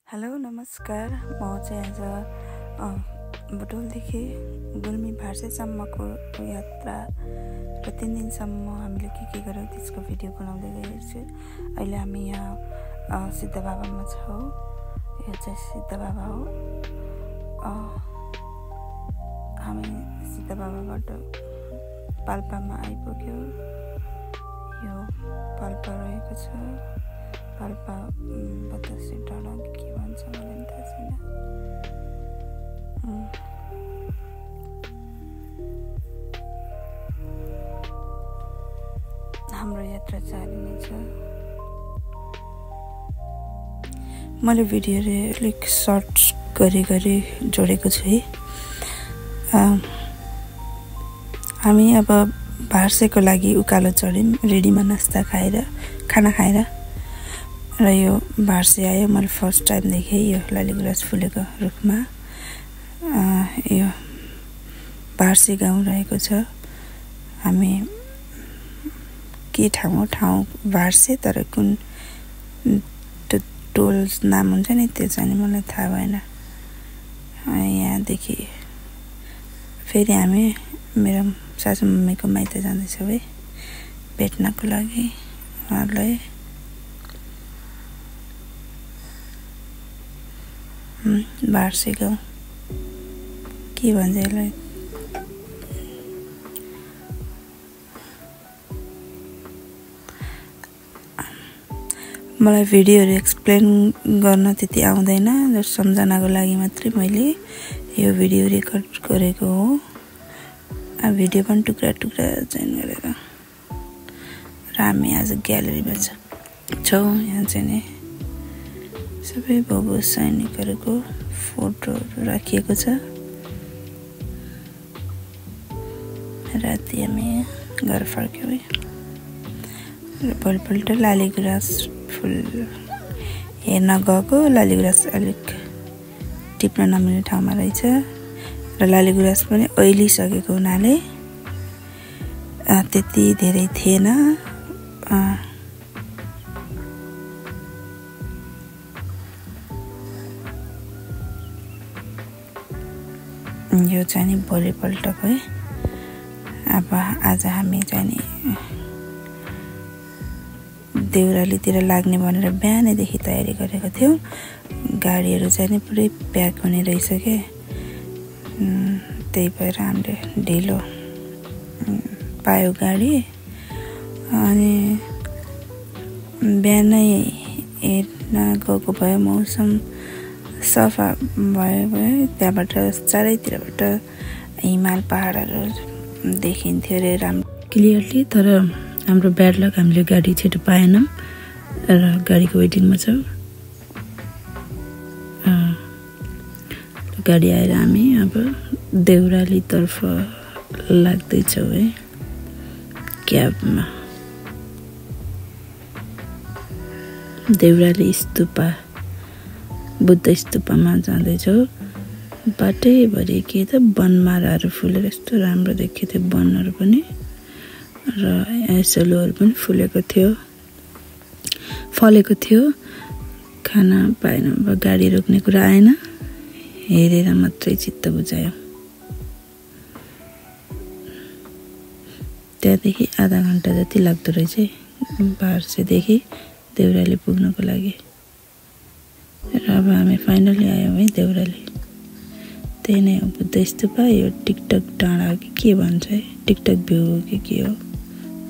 Hello नमस्कार म चाहिँ आज बुटोलदेखि गुल्मी भार्सेसम्मको यात्रा र 3 दिनसम्म हामीले के गर्यौं त्यसको भिडियो बनाउँदै गएको छु। अहिले हामी यहाँ सिद्ध बाबामा छौं। यो चाहिँ सिद्ध बाबा हो। हामी सिद्ध बाबाबाट पाल्पामा आइपुग्यौं। यो पाल्पा रहेको छ। पाल्पा बतासे डाँडा के भन्छ मलाई थाहा छैन। हाम्रो यात्रा जारी नै छ। मैले भिडियोले अलिक सर्ट गरी जोडेको छु है। हामी अब भार्सेको लागि उकालो चढ्यौं। रेडीमा नास्ता खाएर खाना खाएर र यो भार्से आयो। मैले फर्स्ट टाइम देखेँ यो लालीगुराँस फुलेको रुखमा। यो भार्से गाउँ रहेको छ। हामी के ठाउँ भार्से तर कुन टोल नाम हुन्छ नि त्यो चाहिँ मलाई थाहा भएन। यहाँदेखि फेरि हामी मेरो सासु मम्मीको माइत जाँदैछौँ है भेट्नको लागि उहाँहरूलाई। भार्से गाउँ के भन्छ यसलाई? मलाई भिडियोहरु एक्सप्लेन गर्न त्यति आउँदैन। जस्ट सम्झनाको लागि मात्रै मैले यो भिडियो रेकर्ड गरेको हो। भिडियो पनि टुक्रा चेन्ज गरेर। र हामी आज ग्यालरीमा छौं। यहाँ चाहिँ नि सबै भोगो सैनिकहरुको फोटोहरु राखिएको छ। राति हामी घर फर्क्यौं र भोलिपल्ट लालीगुराँस फुल हेर्न गएको। लालीगुराँस अलिक टिप्न नमिल्ने ठाउँमा रहेछ र लालीगुराँस पनि ओइलिसकेको हुनाले त्यति धेरै थिएन। यो चाहिँ नि भोलिपल्टको है। अब आज हामी चाहिँ नि देउरालीतिर लाग्ने भनेर बिहानैदेखि तयारी गरेको थियौं। गाडीहरु चाहिँ नि पुरै प्याक हुने रहेछ के। त्यही भएर हामीले ढिलो पायो गाडी। अनि बिहानै हेर्न गएको भए मौसम सफा भयो। त्यहाँबाट चारैतिरबाट हिमाल पहाडहरु देखिन्थ्यो रे राम्रो क्लियरली। तर हाम्रो ब्याड लक हामीले गाडी छिटो पाएनौं र गाडीको वेटिङमा छौं। गाडी आएर हामी अब देउराली तर्फ लाग्दै छौं है क्याबमा। देउराली स्तूपा बुद्ध स्तूपमा जाँदैछौं। बाटैभरि के त बनमाराहरु फुलेर यस्तो राम्रो देखियो त्यो बनहरु पनि र एसोलोहरु पनि फलेको थियो। खाना पाएन। अब गाडी रोक्ने कुरा आएन। हेरेर मात्रै चित्त बुझायो। त्यहाँदेखि आधा घण्टा जति लाग्दो रहेछ भार्सेदेखि देउराली पुग्नको लागि। र अब हामी फाइनली आयौं है देउराली। त्यही नै हो बुद्ध स्तूपा। यो टिकटक डाँडा हो कि के भन्छ है, टिकटक भ्यू हो कि के हो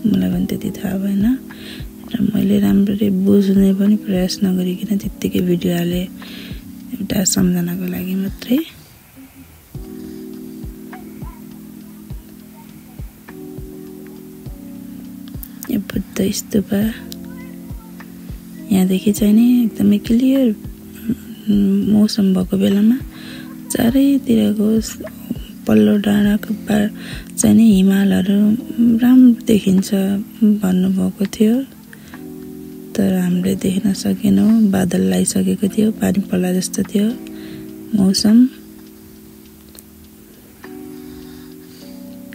मलाई पनि त्यति थाहा भएन। र मैले राम्ररी बुझ्ने पनि प्रयास नगरिकन त्यतिकै भिडियो हाले एउटा सम्झनाको लागि मात्रै। यो बुद्ध स्तूपा यहाँदेखि चाहिँ नि एकदमै क्लियर मौसम भएको बेलामा चारैतिरको पल्लो डाँडाको चाहिँ नि हिमालहरु राम्रो देखिन्छ भन्नुभएको थियो। तर हामीले देख्न सकेनौं। बादल लागिसकेको थियो। पानी पर्ला जस्तो थियो मौसम।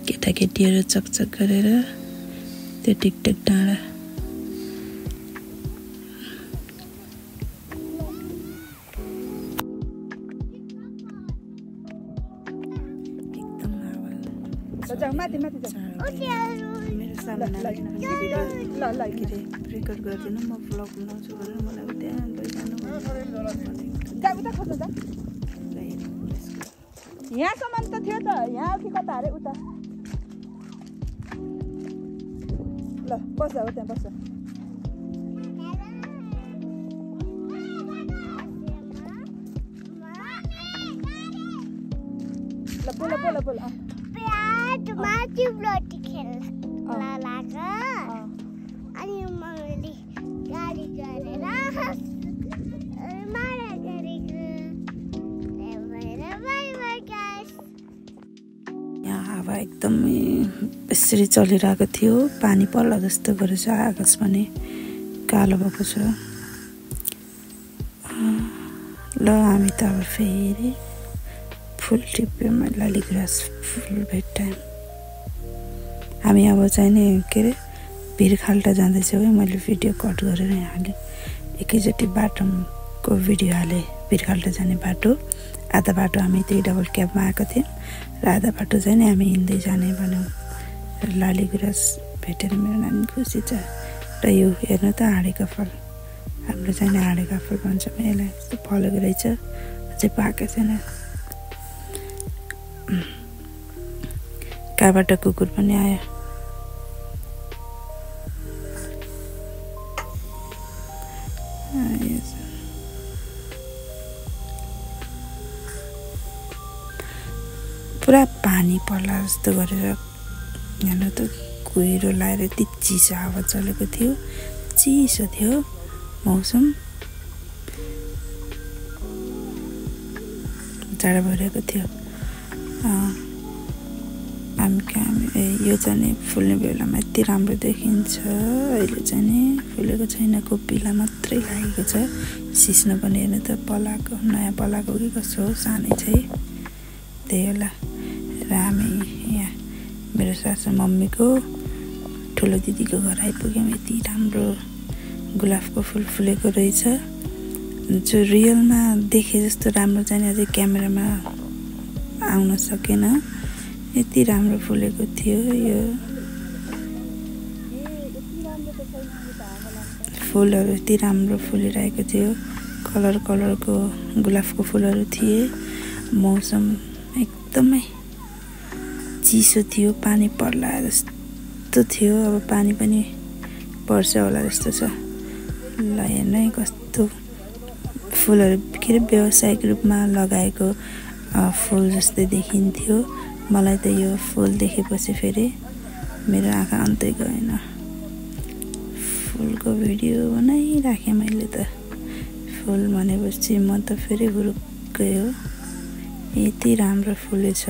केटाकेटीहरु चकचक गरेर त्यो टिकटक डाँडा जाऊ माथि माथि जाऊ मेरो सामना रेकर्ड गरिदिनु म भ्लग बनाउँछु भनेर मलाई त्यहाँ लैजानु जा उता खोज्नु जा यहाँसम्म त थियो त यहाँ कि कता अरे उता ल बस हो त्यहाँ बस ल बोल बोल बोल माथि ब्लटी खेल्न लाग्छ अनि मैले गाडी गरेर माया गरेको यहाँ हावा एकदमै यसरी चलिरहेको थियो पानी पर्ला जस्तो गरेछ आकाश पनि कालो भएको छ ल हामी त अब फेरि फुल टिप्यौँ लालीगुराँस फुल भेट्टायौँ हामी अब चाहिँ नि के अरे भिरखाल्टा जाँदैछौँ है मैले भिडियो कट गरेर हालेँ एकैचोटि बाटोको भिडियो हालेँ भिरखाल्टा जाने बाटो आधा बाटो हामी त्यही डबल क्याबमा आएको थियौँ र आधा बाटो चाहिँ नि हामी हिँड्दै जाने भन्यौँ लालीगुराँस भेटेर मेरो नानी खुसी छ र यो हेर्नु त हाँडेको फल हाम्रो चाहिँ नि हाँडेको फल भन्छ यसलाई यस्तो फलेको रहेछ अझै पाएको छैन कहाँबाट कुकुर पनि आयो पुरा पानी पर्ला जस्तो गरेर हेर्नु त कुहिरो लगाएर यति चिसो हावा चलेको थियो चिसो थियो मौसम जाडो भइरहेको थियो यो चाहिँ नि फुल्ने बेलामा यति राम्रो देखिन्छ अहिले चाहिँ नि फुलेको छैन कोपिला मात्रै लागेको छ सिस्नो पनि हेर्नु त पलाएको नयाँ पलाएको कि कस्तो हो सानै छ है त्यही होला र हामी यहाँ मेरो सासू मम्मीको ठुलो दिदीको घर आइपुग्यौँ यति राम्रो गुलाबको फुल फुलेको रहेछ जो रियलमा देखे जस्तो राम्रो चाहिँ अझै क्यामेरामा आउन सकेन यति राम्रो फुलेको थियो यो फुलहरू यति राम्रो फुलिरहेको थियो कलर कलरको गुलाबको फुलहरू थिए मौसम एकदमै चिसो थियो पानी पर्ला जस्तो थियो अब पानी पनि पर्छ होला जस्तो छ ल हेर्नु कस्तो फुलहरू के अरे व्यावसायिक रूपमा लगाएको फुल जस्तै देखिन्थ्यो मलाई त यो फुल देखेपछि फेरि मेरो आँखा अन्तै गएन फुलको भिडियो बनाइराखेँ मैले त फुल भनेपछि म त फेरि हुरुक्कै हो यति राम्रो फुलेछ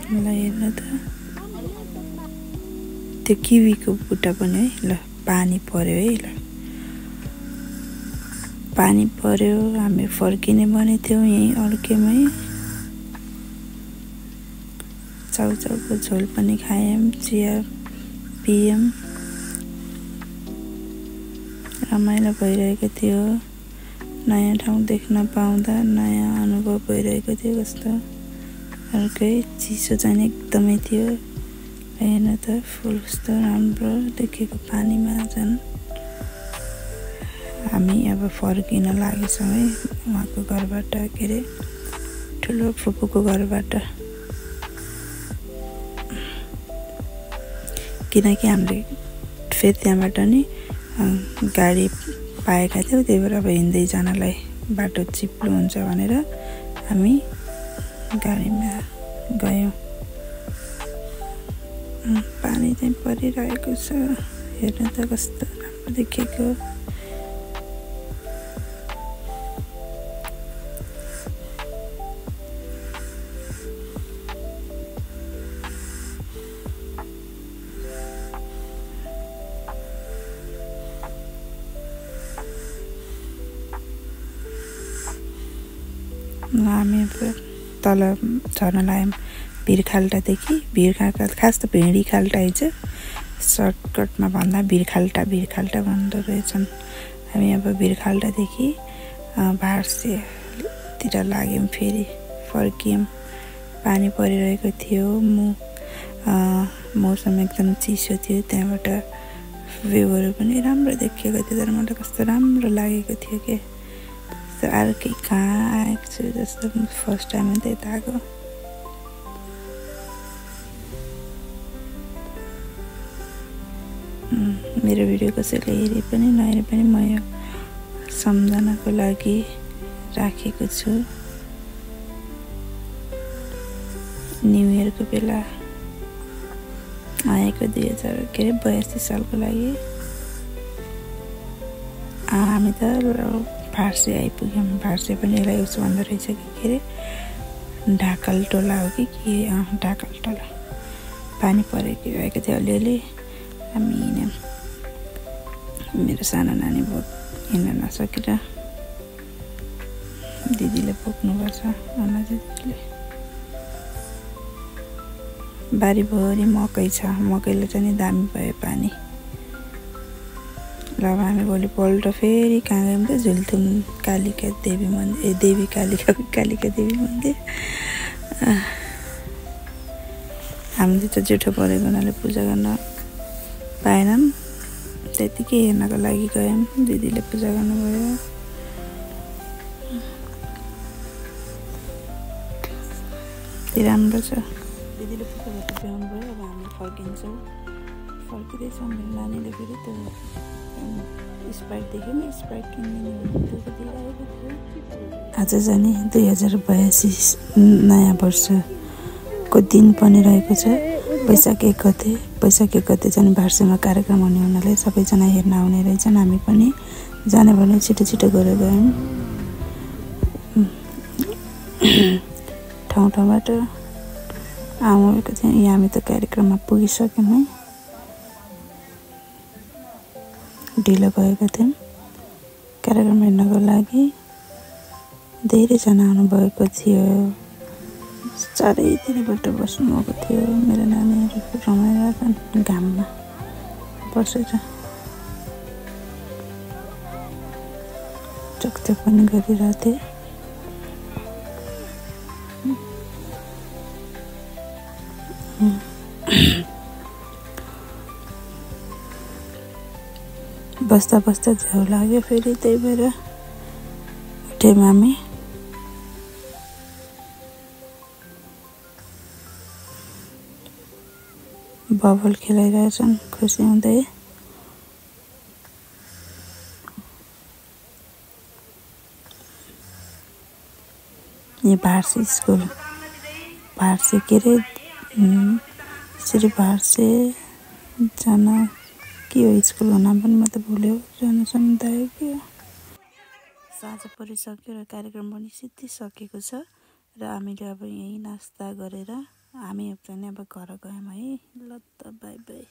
मलाई हेर्नु त त्यो किवीको बुट्टा पनि है ल पानी पर्यो है ल पानी पर्यो हामी फर्किने भनेको थियौँ यहीँ अर्केमै चाउचाउको झोल पनि खायौँ चिया पियौँ रमाइलो भइरहेको थियो नयाँ ठाउँ देख्न पाउँदा नयाँ अनुभव भइरहेको थियो कस्तो अर्कै चिसो चाहिँ एकदमै थियो हेर्नु त फुल कस्तो राम्रो देखेको पानीमा झन् हामी अब फर्किन लागेछौँ है उहाँको घरबाट के अरे ठुलो फुपूको घरबाट किनकि हामीले फेरि त्यहाँबाट नि गाडी पाएका थियौँ त्यही भएर अब हिँड्दै जानलाई बाटो चिप्लो हुन्छ भनेर हामी गाडीमा गयौँ पानी चाहिँ परिरहेको छ हेर्नु त कस्तो राम्रो देखेको हामी तल झर्न लाग्यौँ भिरखाल्टादेखि भिरखाल्टा खास त भेडी खाल्टा आइज सर्टकटमा भन्दा भिरखाल्टा भन्दो रहेछन् हामी अब भिरखाल्टादेखि भार्सेतिर लाग्यौँ, फेरि फर्क्यौँ। पानी परिरहेको थियो, मौसम एकदम चिसो थियो। त्यहाँबाट भ्यूहरू पनि राम्रो देखिएको थियो, तर मलाई कस्तो राम्रो लागेको थियो कि अर्कै कहाँ आएको छु जस्तो। फर्स्ट टाइम त यता आएको। मेरो भिडियो कसैले हेरे पनि नहेरे पनि म यो सम्झनाको लागि राखेको छु। न्यु इयरको बेला आएको 2082 सालको लागि हामी त फार्से आइपुग्यौँ। फार्से पनि यसलाई उस भन्दो रहेछ कि के अरे ढाकल टोला हो कि के? ढाकल टोला। पानी परिरहेको थियो अलिअलि। हामी हिँड्यौँ। मेरो सानो नानी बहुत हिँड्न नसकेर दिदीले बोक्नुपर्छ। आमा दिदीले बारीभरि मकै छ। मकैले चाहिँ नि दामी भयो पानी। र अब हामी भोलिपल्ट फेरि कहाँ गयौँ त? झुल्थुम कालिका देवी मन्दिर, कालिका देवी मन्दिर। हामीले त जेठो परेको हुनाले पूजा गर्न पाएनौँ, त्यतिकै हेर्नको लागि गयौँ। दिदीले पूजा गर्नुभयो। राम्रो छ। दिदीले पूजा गरेर भ्याउनु भयो। अब हामी फर्किन्छौँ। फर्किँदैछौँ। मेरो नानीले फेरि त्यो स्प्राइट देख्यो नि, स्प्राइट किनिदिनु दिइरहेको थियो। आज जाने 2082 नयाँ वर्षको दिन पनि रहेको छ। वैशाख 1 गते। वैशाख 1 गते चाहिँ भार्सेमा कार्यक्रम हुने हुनाले सबैजना हेर्न आउने रहेछन्। हामी पनि जाने भने छिटो छिटो गरेर गयौँ। ठाउँबाट आउनुको थियो। यहाँ हामी त कार्यक्रममा पुगिसक्यौँ है। ढिलो भएको थियौँ कार्यक्रम हेर्नको लागि। धेरैजना आउनुभएको थियो। चारैतिरबाट बस्नुभएको थियो। मेरो नानीहरू रमाइरहेछन् घाममा बसेर। चकचक पनि गरिरहेको थिएँ। बस्दा बस्दा झ्याउ लाग्यो फेरि, त्यही भएर उठ्यौँ हामी। बबल खेलाइरहेछन् खुसी हुँदै। यो भार्से स्कुल, भार्से के अरे श्री भार्से जना के हो स्कुलको नाम पनि म त भुल्यो। जनसमुदाय के हो। साँझ परिसक्यो र कार्यक्रम पनि सिद्धिसकेको छ। र हामीले अब यहीँ नास्ता गरेर हामी चाहिँ अब घर गयौँ है। ल त बाई बाई।